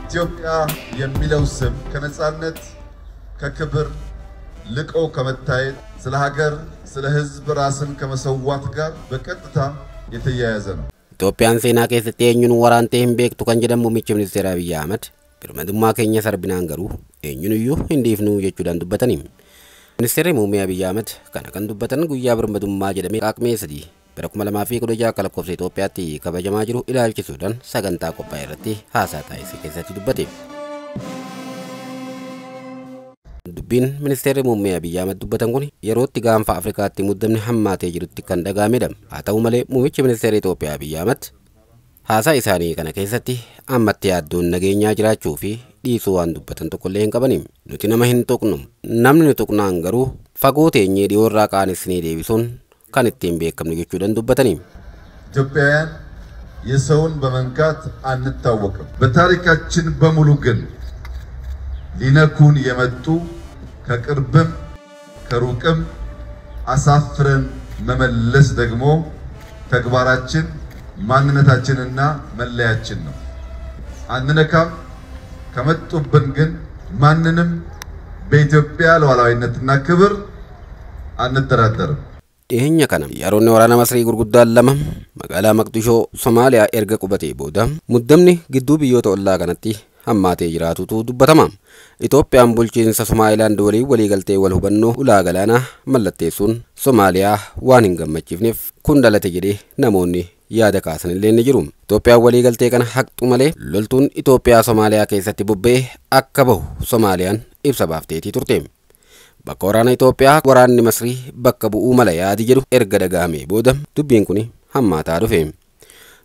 ኢትዮጵያ የሚለው ስም ከነጻነት ከክብር ልቆ ከመታየት ስለ ሀገር ስለ ሕዝብ ራስን ከመሰዋት ጋር በቀጥታ የተያያዘ ነው። Itoophiyaan seenaa keessatti eenyuun waraantee hin beektu kan jedhan muummichi ministeera Abiyyi Ahmad birmadummaa keenya sarbinaan garuu eenyuun hin dhiifnu jechuudhaan dubbatani. Ministeerri muummee Abiyyi Ahmad kana kan dubbatan guyyaa birmadummaa jedhamee Qaaqmee 3 bara 2016 akka lakkoofsa Itoophiyaatti kabajamaa jiru ilaalchisuudhaan sagantaa qophaa'e irratti haasaa taasise keessatti dubbate. Dubbiin ministeerri muummee Abiyyi Ahmad dubbatan kun yerootti gaanfa Afrikaatti muddamni hammaatee jirutti kan dhaga'amedha. Haa ta'u malee muummichi ministeera Itoophiyaa Abiyyi Ahmad haasaa isaanii kana keessatti ammatti yaaddoon nageenyaa jiraachuu fi dhiisuu waan dubbatan tokkollee hin qabani. Nuti nama hin tuqnu, namni nu tuqnaan garuu fagoo teenyee dhiyoorraa qaanessinee deebisuun kan ittiin beekamnu jechuudhaan dubbatani. ኢትዮጵያውያን የሰውን በመንካት አንታወቅም። በታሪካችን በሙሉ ግን ሊነኩን የመጡ ከቅርብም ከሩቅም አሳፍረን መመለስ ደግሞ ተግባራችን ማንነታችንና መለያችን ነው። አንነካም። ከመጡብን ግን ማንንም በኢትዮጵያ ሉዓላዊነትና ክብር አንደራደርም። Dhiyeenya kana xiyyaaronni waraana Masrii gurguddaan lama magaalaa Maqdishoo Somaaliyaa erga qubatee booda muddamni gidduu biyyoota ollaa kanatti hammaatee jiraatutu dubbatama. Itoophiyaan bulchiinsa Somaalilaand waliin waliigaltee wal hubannoo ulaa galaanaa mallatteessuun Somaaliyaa waan hin gammachiifneef kun dhalate jedhee namoonni yaada kaasan illee ni jiru. Itoophiyaan waliigaltee kana haqxu malee loltuun Itoophiyaa Somaaliyaa keessatti bobba'ee akka bahu Somaaliyaan ibsa baafteetii turte. Bakka waraana Itoophiyaa waraanni Masrii bakka bu'uu mala yaadi jedhu erga dhaga'amee booda dubbiin kun hammaataa dhufe.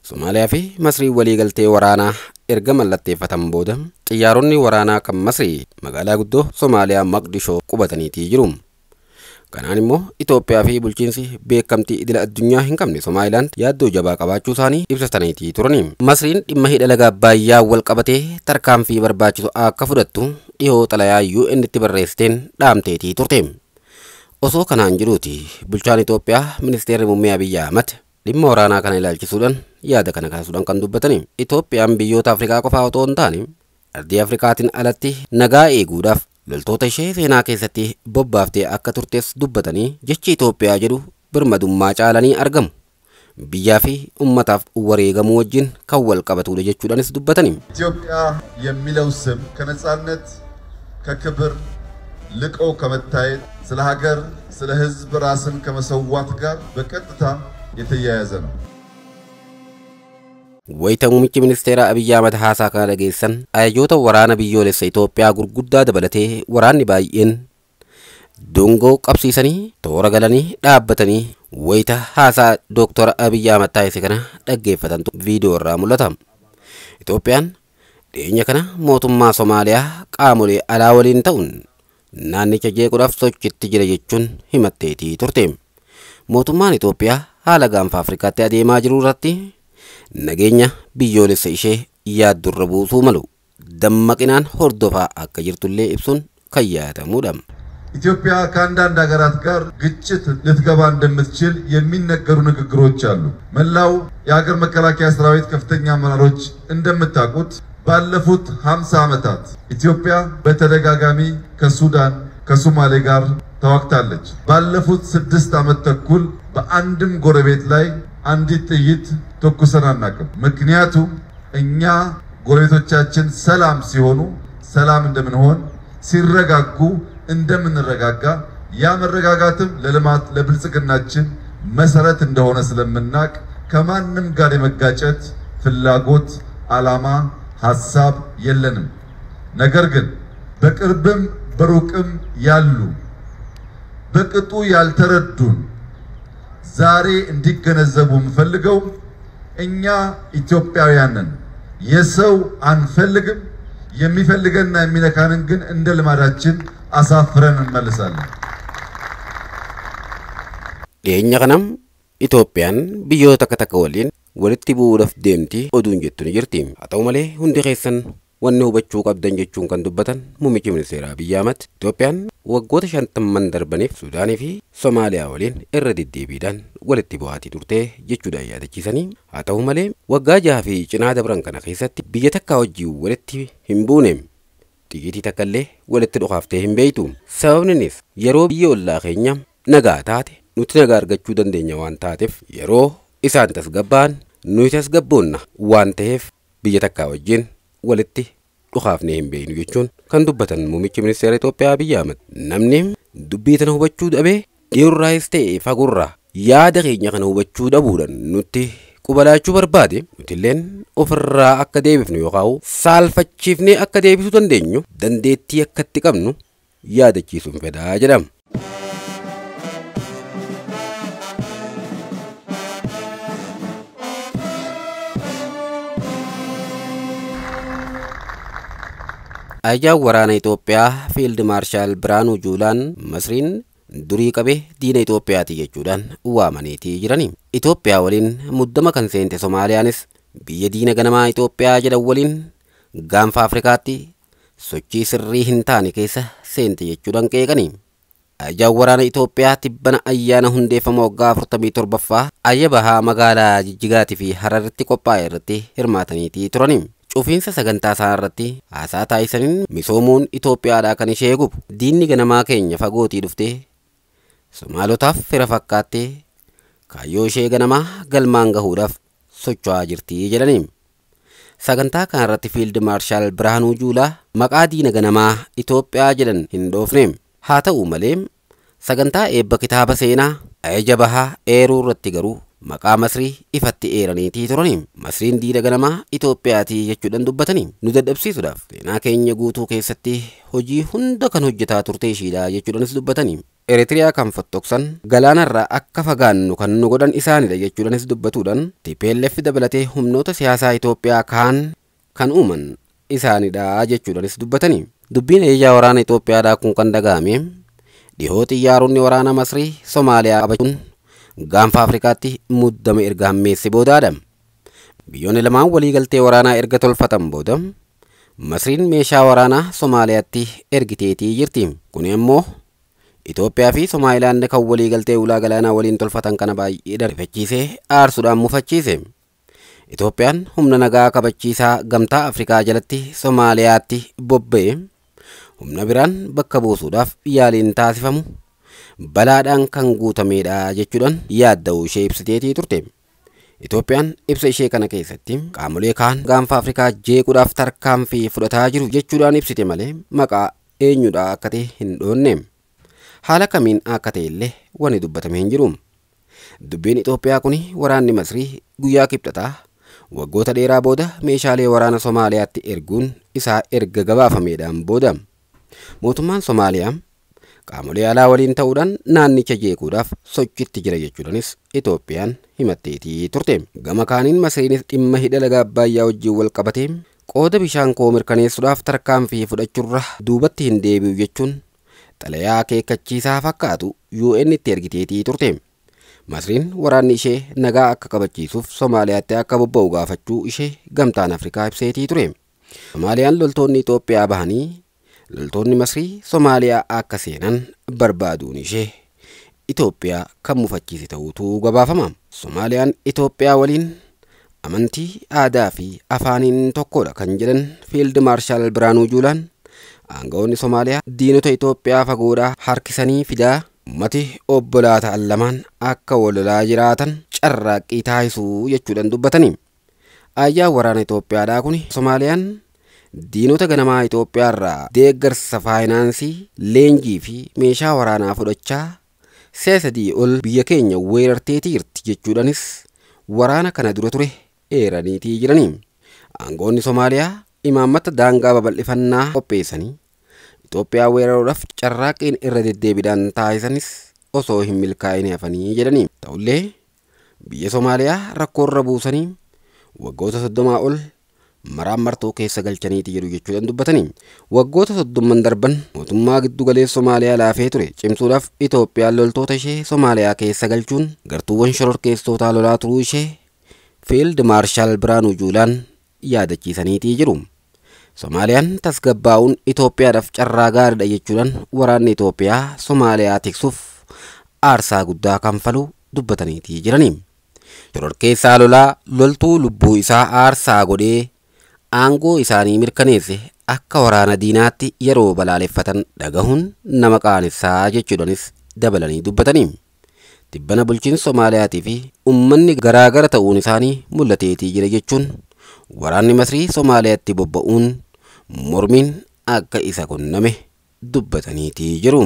Somaaliyaa fi Masrii waliigaltee waraanaa erga mallatteeffatan booda xiyyaaronni waraanaa kan Masrii magaalaa guddoo Somaaliyaa Maqdishoo qubataniitii jiru. Kanaan immoo Itoophiyaa fi bulchiinsi beekamtii idila addunyaa hin qabne Somaalilaand yaaddoo jabaa qabaachuu isaanii ibsataniitii turani. Masriin dhimma hidha laga Abbayyaa wal qabatee tarkaanfii barbaachisu akka fudhattu dhihoo xalayaa UN itti barreessiteen dhaamteetii turte. Osoo kanaan jiruuti bulchaan Itoophiyaa ministeerri muummee Abiyyi Ahmad dhimma waraanaa kana ilaalchisuudhaan yaada kana kaasuudhaan kan dubbatani. Itoophiyaan biyyoota Afrikaa qofaa otoo hin taane ardii Afrikaatiin alatti nagaa eeguudhaaf loltoota ishee seenaa keessatti bobbaaftee akka turtes dubbatanii jechi Itoophiyaa jedhu birmadummaa caalanii argamu. Biyyaa fi uummataaf wareegamuu wajjin kan wal qabatudha jechuudhaanis dubbatani. ኢትዮጵያ የሚለው ስም ከነጻነት ከክብር ልቆ ከመታየት ስለ ሀገር ስለ ሕዝብ ራስን ከመሰዋት ጋር በቀጥታ የተያያዘ ነው። Wayita muummichi ministeera Abiyyi Ahmad haasaa kana dhageessan ajajoota waraana biyyoolessa Itoophiyaa gurguddaa dabalatee waraanni baay'een dungoo qabsiisanii toora galanii dhaabbatanii wayita haasaa Dooktor Abiyyi Ahmad taasise kana dhaggeeffatantu viidiyoo irraa mul'ata. Itoophiyaan dhiyeenya kana mootummaa Somaaliyaa qaamolee alaa waliin ta'uun naannicha jeequudhaaf sochitti jira jechuun himatteetii turte. Mootummaan Itoophiyaa haala gaanfa Afrikaatti adeemaa jiru irratti nageenya biyyoolessa ishee yaaddurra buusuu malu dammaqinaan hordofaa akka jirtullee ibsuun kan yaadatamudha. ኢትዮጵያ ከአንዳንድ ሀገራት ጋር ግጭት ልትገባ እንደምትችል የሚነገሩ ንግግሮች አሉ። መላው የሀገር መከላከያ ሰራዊት ከፍተኛ አመራሮች እንደምታውቁት ባለፉት 50 ዓመታት ኢትዮጵያ በተደጋጋሚ ከሱዳን ከሶማሌ ጋር ተዋግታለች። ባለፉት 6 ዓመት ተኩል በአንድም ጎረቤት ላይ አንዲት ጥይት ተኩሰን አናውቅም። ምክንያቱም እኛ ጎረቤቶቻችን ሰላም ሲሆኑ ሰላም እንደምንሆን፣ ሲረጋጉ እንደምንረጋጋ፣ ያ መረጋጋትም ለልማት ለብልጽግናችን መሰረት እንደሆነ ስለምናቅ ከማንም ጋር የመጋጨት ፍላጎት፣ ዓላማ፣ ሐሳብ የለንም። ነገር ግን በቅርብም በሩቅም ያሉ በቅጡ ያልተረዱን ዛሬ እንዲገነዘቡ የምፈልገው እኛ ኢትዮጵያውያንን የሰው አንፈልግም። የሚፈልገንና የሚነካንን ግን እንደ ልማዳችን አሳፍረን እንመልሳለን። Dhiyeenya kana Itoophiyaan biyyoota takka takka waliin walitti bu'uudhaaf deemti oduun jettu ni jirti. Haa ta'u malee hundi keessan Wanni hubachuu qabdan jechuun kan dubbatan muummichi ministeeraa Abiyyi Ahmad Itoophiyaan waggoota 50 darbaniif Suudaanii fi Somaaliyaa waliin irra deddeebiidhaan walitti bu'aatii turte jechuudhaan yaadachiisanii, haa ta'u malee waggaa 6 fi cinaa dabran kana keessatti biyya takkaa wajjin walitti hin buune, xiyyitii takka illee walitti dhokaaftee hin beektu. Sababninis yeroo biyya ollaa keenya nagaa taate nuti nagaa argachuu dandeenya waan taateef, yeroo isaan tasgabba'an nuti tasgabboonna waan ta'eef biyya takkaa wajjin walitti dhukaafnee hin beeknu jechuun kan dubbatan muummichi ministeera Itoophiyaa Abiyyi Ahmad. Namni dubbii tana hubachuu dhabee dhiirurraayis ta'e fagoorraa yaada keenya kana hubachuu dhabuudhaan nutti qubalaachuu barbaade, nutilleen ofirraa akka deebifnu yookaan saalfachiifnee akka deebisuu dandeenyu dandeettii akka itti qabnu yaadachiisuun fedhaa jedhama. Ajajaan waraana Itoophiyaa Fiild Maarshaal Biraanuu Juulaan Masriin durii qabee diina Itoophiyaati jechuudhaan waamaniitii jirani. Itoophiyaa waliin muddama kan seente Somaaliyaanis biyya diina ganamaa Itoophiyaa jedhan waliin gaanfa Afrikaatti sochii sirrii hin taane keessa seente jechuudhaan qeeqani. Ajajaan waraana Itoophiyaa tibbana ayyaana hundeeffama waggaa 47ffaa ayya bahaa magaalaa Jijjigaatii fi Hararitti qophaa'e irratti hirmaataniitii turani. Cufiinsa sagantaa isaa irratti haasaa taasisaniin misoomuun Itoophiyaadhaa kan ishee gubu diinni ganamaa keenya fagootii dhuftee Somaalotaaf fira fakkaattee kaayyoo ishee ganamaa galmaan gahuudhaaf socho'aa jirti jedhani. Sagantaa kanarratti Fiild Maarshaal Biraanuu Juulaa maqaa diina ganamaa Itoophiyaa jedhan hin dhoofne. Haa ta'u malee sagantaa eebba kitaaba seenaa ajaja bahaa eeruu irratti garuu maqaa Masrii ifatti eeraniitii turani. Masriin diina ganamaa Itoophiyaatii jechuudhaan dubbatanii nu dadhabsiisuudhaaf seenaa keenya guutuu keessatti hojii hunda kan hojjetaa turte ishiidha jechuudhaanis dubbatanii. Eritiriyaa kan fottoksan galaanarraa akka fagaannu kan nu godhan isaanidha jechuudhaanis dubbatuudhaan TPLF dabalatee humnoota siyaasaa Itoophiyaa kaan kan uuman isaanidha jechuudhaanis dubbatanii. Dubbiin ajajaa waraana Itoophiyaadhaa kun kan dhaga'ame dhihoo xiyyaaronni waraana Masrii Somaaliyaa qabachuun gaanfa Afrikaatti muddama erga hammeesse boodaadha. Biyyoonni lamaan waliigaltee waraanaa erga tolfatan booda Masriin meeshaa waraanaa Somaaliyaatti ergiteetii jirti. Kun immoo Itoophiyaa fi Somaalilaan kan waliigaltee ulaa galaanaa waliin tolfatan kana baay'ee darifachiisee aarsuudhaan mufachiise. Itoophiyaan humna nagaa kabachiisaa gamtaa Afrikaa jalatti Somaaliyaatti bobba'e humna biraan bakka buusuudhaaf yaaliin taasifamu balaadhaan kan guutamedha jechuudhaan yaadda'uu ishee ibsiteetii turte. Itoophiyaan ibsa ishee kana keessatti qaamolee kaan gaanfa Afrikaa jeequudhaaf tarkaanfii fudhataa jiru jechuudhaan ibsite malee maqaa eenyudha akka ta'e hin dhoonne. Haala kamiin akka ta'e illee wanni dubbatame hin jiru. Dubbiin Itoophiyaa kun waraanni Masrii guyyaa kibxataa waggoota dheeraa booda meeshaalee waraana Somaaliyaatti erguun isaa erga gabaafameedhaan booda mootummaan Somaaliyaa qaamolee alaa waliin ta'uudhaan naannicha jeequudhaaf sochitti jira jechuudhaanis Itoophiyaan himatteetii turte. Gama kaaniin Masriinis dhimma hidha laga Abbayyaa wajjin wal qabatee qooda bishaan koo mirkaneessuudhaaf tarkaanfii fudhachuurra duubatti hin deebi'u jechuun xalayaa akeekkachiisaa fakkaatu UN itti ergiteetii turte. Masriin waraanni ishee nagaa akka kabachiisuuf Somaaliyaatti akka bobba'u gaafachuu ishee gamtaan Afrikaa ibseetii ture. Somaaliyaan loltoonni Itoophiyaa bahanii loltoonni Masrii Somaaliyaa akka seenan barbaaduun ishee Itoophiyaa kan mufachiise ta'uutu gabaafama. Somaaliyaan Itoophiyaa waliin amantii, aadaa fi afaaniin tokkodha kan jedhan Fiild Maarshaal Biraanuu Juulaan aangawoonni Somaaliyaa diinota Itoophiyaa fagoodhaa harkisanii fidaa ummati obbolaa ta'an lamaan akka walolaa jiraatan carraaqqii taasisuu jechuudhaan dubbatanii. Ayyaan waraana Itoophiyaadhaa kun Somaaliyaan diinota ganamaa Itoophiyaarraa deeggarsa faayinaansii, leenjii fi meeshaa waraanaa fudhachaa si'a 3 ol biyya keenya weerarteetii jirti jechuudhaanis waraana kana dura ture eeraniitii jiranii. Aangawoonni Somaaliyaa imaammata daangaa babal'ifannaa qopheessanii Itoophiyaa weeraruudhaaf carraaqqiin irra deddeebiidhaan taasisanis osoo hin milkaa'in hafanii jedhanii. Ta'ullee biyya Somaaliyaa rakkoorra buusanii waggoota 30 ol maraan martoo keessa galchaniiti jedhu jechuudhaan dubbatanii. Waggoota 30 darban mootummaa giddu galeessa Somaaliyaa laafee ture cimsuudhaaf Itoophiyaan loltoota ishee Somaaliyaa keessa galchuun gartuuwwan shororkeessootaa lolaa turuu ishee Fiild Maarshaal Biraanuu Juulaan yaadachiisaniitii jiru. Somaaliyaan tasgabbaa'uun Itoophiyaadhaaf carraa gaariidha jechuudhaan waraanni Itoophiyaa Somaaliyaa tiksuuf aarsaa guddaa kanfaluu dubbataniitii jirani. Shororkeessaa lolaa loltuu lubbuu isaa aarsaa godhee aangoo isaanii mirkaneesse akka waraana diinaatti yeroo balaaleffatan dhagahuun nama qaanessaa jechuudhaanis dabalanii dubbatanii. Tibbana bulchiinsa Somaaliyaatii fi uummanni garaagara ta'uun isaanii mul'ateetii jira jechuun waraanni Masrii Somaaliyaatti bobba'uun mormiin akka isa qunname dubbataniitii jiru.